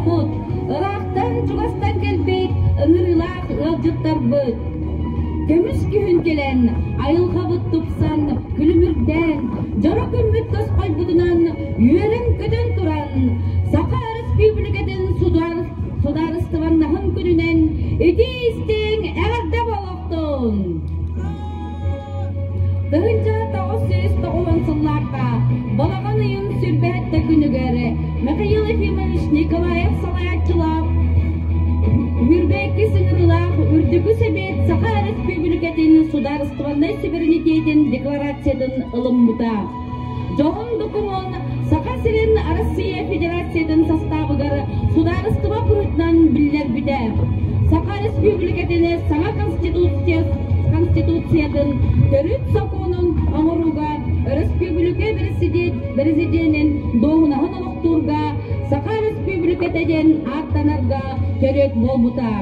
олохтоохторбут, ыраахтан-чугастан кэлбит ыҥырыылаах ыалдьыттарбыт! Көмүс күһүн кэлэн, айылҕабыт тупсан, күлүмүрдээн, дьоро күммүт тосхойбутунан үөрэн-көтөн туран, Саха Өрөспүүбүлүкэтин судаарыстыбаннаһын күнүнэн итии-истиҥ эҕэрдэ буолуохтун! 1990 сыллаахха балаҕан ыйын сүрбэһэттэ күнүгэр Михаил Ефимович Николаев салайааччылаах Үрбэкки сыҥырыылаах Үрдүкү Сэбиэт Саха Өрөспүүбүлүкэтин судаарыстыбаннай суверенитетин декларациятын ылыммыта. Дьоһун докумуон Саха сирин Арассыыйа Федерациятын састаабыгар судаарыстыба быһыытынан биллэрбитэ. Саха Республикатын саҥа Конституция, Конституциятын төрүт сокуонун оҥорууга өрөспүүбүлүкэ бэрэсидьиэнин дуоһунаһын олохтуурга Саха Республиката диэн ааттанарга төрүт буолбута.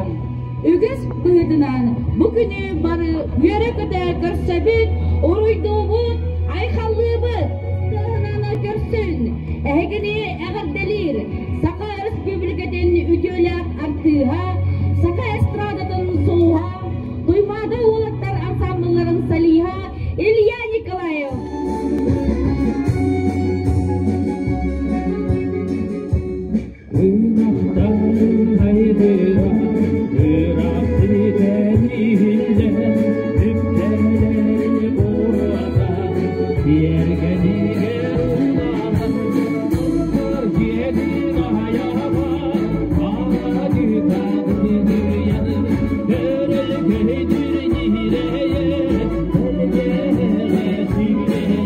Үгэс быһыытынан бу күнү бары үөрэ-көтө көрсөбүт, уруйдуубут, айхаллыыбыт. Тыаһынан көрсүн, эһигини эҕэрдэлиир Саха Өрөспүүбүлүкэтин үтүөлээх артыыһа, саха эстрадатын сулуһа, Туймаада уолаттар ансамблларын солиһа Илья Николаев. Ынахтарын айдыра, ыраах сиртэн иһиллэн, үктэллэри буруота, тиэргэнигэр улахан, Уллар дьиэтин аһайаҕа, аҕа дьыытаах төрөлкөйдүр ньирэйэ, тэлгэһэҕэ сүүрэри,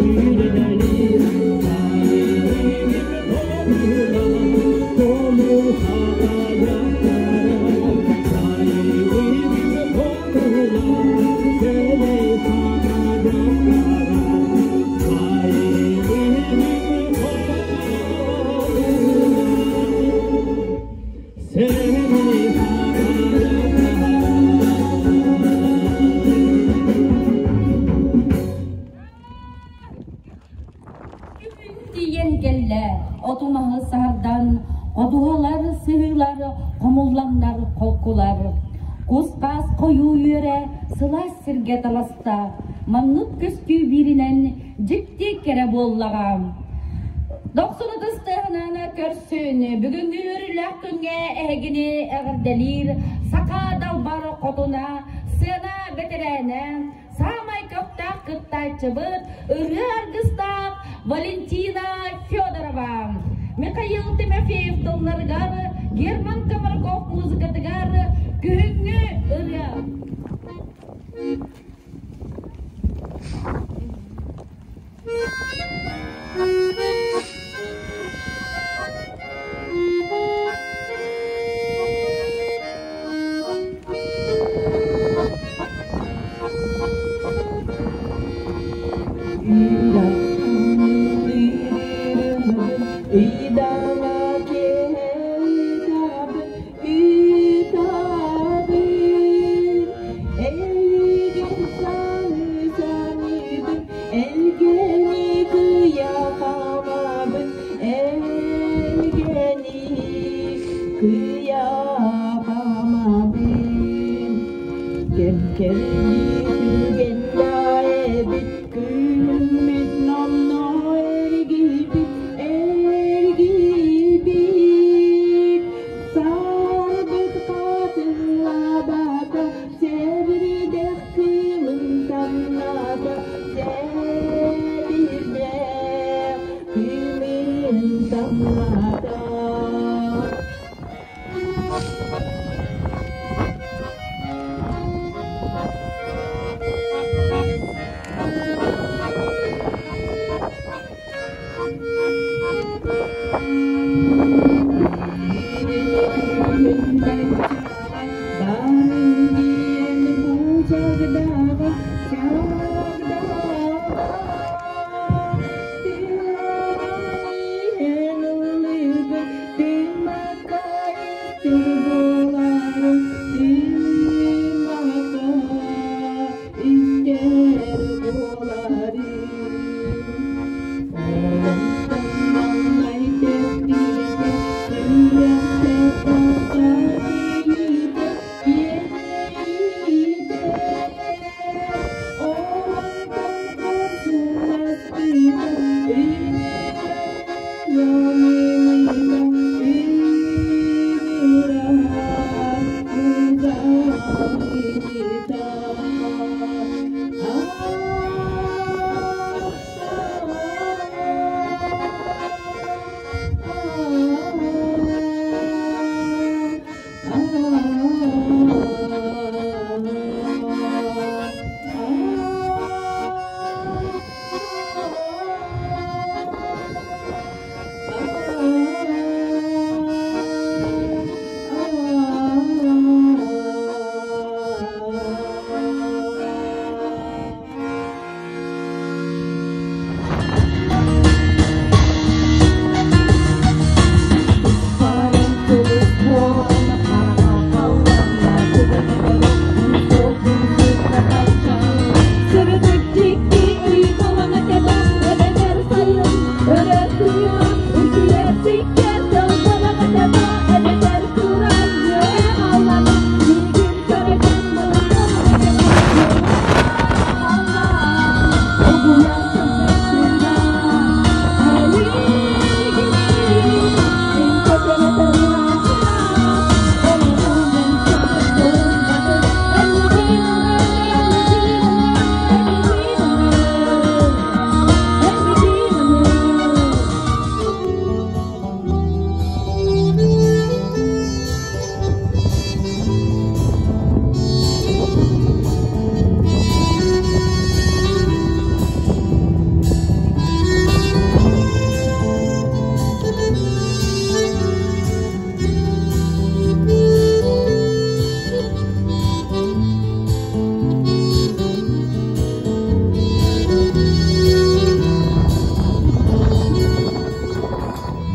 сайылыгын Күһүн тиийэн кэллэ, оту-маһы саһардан, ходуһалар, сыһыылар, хомулланнар холкулар. Кус-хаас хойуу үөрэ сылаас сиргэ таласта, маннык көстүү бииринэн дьикти кэрэ буоллаҕа. Дохсун ытыс тыаһынан көрсүн, бүгүҥҥү үөрүүлээх күҥҥэ эһигини эҕэрдэлиир саха далбар хотуна, сыана бэтэрээнэ, Саамай көхтөөх кыттааччыбыт ырыа аргыстаах Валентина Федорова. Михаил Тимофеев тылларыгар, Герман Комарков музыкатыгар Күһүҥҥү ырыа. Кэрдии түргэн да эбит, күммүт номнуо эргийбит, эргийбит. Саарбыт хатыллаабата, сэбирдэх кыымын тамнаата, сэбирдэх кыымын тамнаата. Барын диэн бу чагдаҕа, чагдаҕа тыаҕа иһэн ыллыыбын, тыыммакка истэр буоларым, тыыммакка истэр буоларым. Оломтон маҥнай тэптиитэ, сүрэхтэ тахсар иэйиитэ, иэйиитэ. Оломтон курсунастыыта, ыҥыра, ыҥыра, муза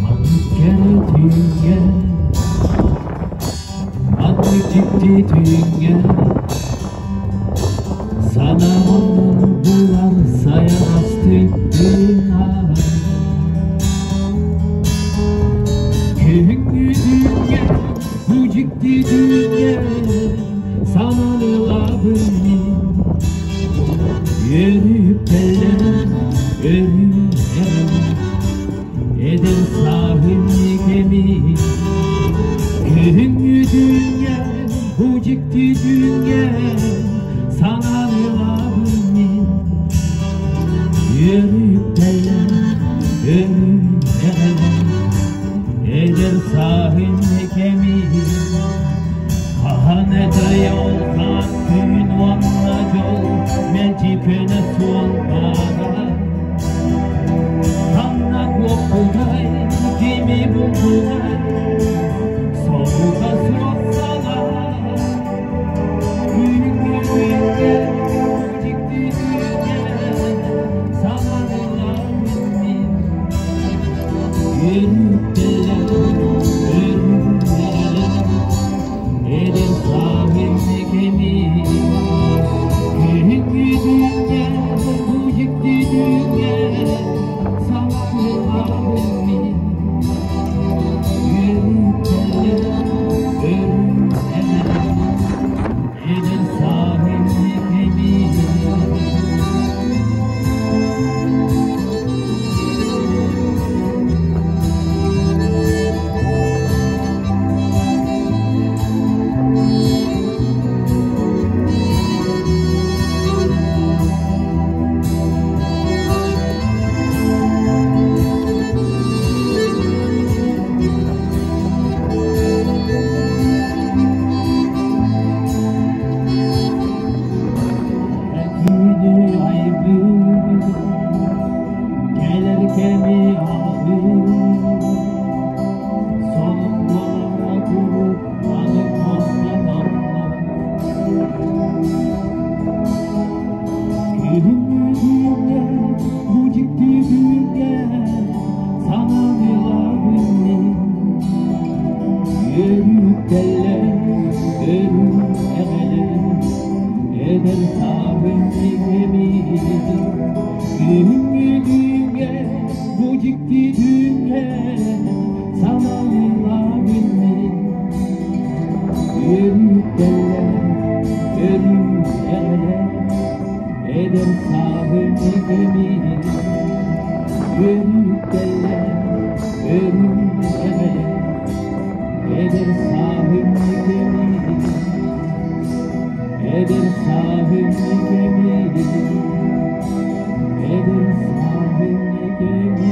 Маннык кэрэ түүҥҥэ, маннык дьикти түүҥҥэ санаабын булар сайаҕастык тыынар. Күһүҥҥү түүҥҥэ, бу дьикти түүҥҥэ сананылабын мин. Өрүһүптэллэр, өрүү эрэлэр, эдэр сааһым кэмин. Күһүҥҥү түүҥҥэ, бу дьикти түүҥҥэ сананылабын мин. Өрүһүптэллэр, өрүү эрэлэр, эдэр сааһым кэмин. Хаһан этэй ол хаар түүн уонна дьол мэлдьи көнө суол баара. Ханна куоппутай, кими булбутай, соруга суох санаа. Күҥҥү күҥҥэ Өрүттэллэр, өрүү эҕэлэр, эдэр сааһым икимин. Өрүттэллэр, өрүү эҕэлэр, эдэр сааһым икимин. Эдэр сааһым икимин. Эдэр сааһым икимин.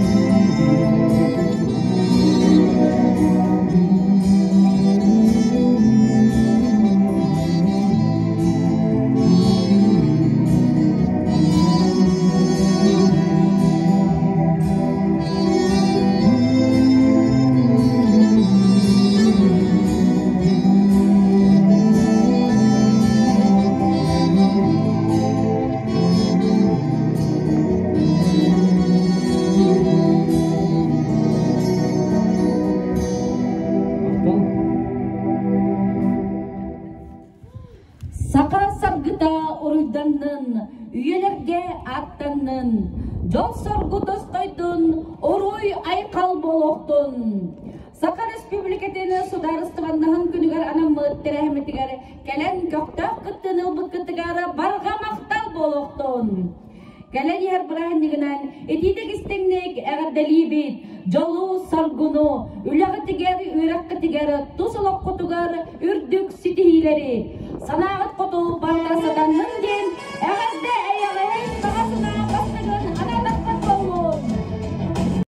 Махтал. Саха саргыта уруйданнын, үйэлэргэ ааттаннын, дьол-соргу тосхойдун, уруй-айхал буолуохтун! Саха Республикатын судаарыстыбаннаһын күнүгэр анаммыт тэрээһиммитигэр кэлэн көхтөөх кыттыыны ылбыккытыгар барҕа махтал буолуохтун! Кэлэн иһэр бырааһынньыгынан итиитик истиҥник эҕэрдэлиибит! Дьолу-соргуну, үлэҕитигэр, үөрэххитигэр, тус олоххутугар үрдүк ситиһиилэри, санааҕыт хоту барыта сатаннын диэн.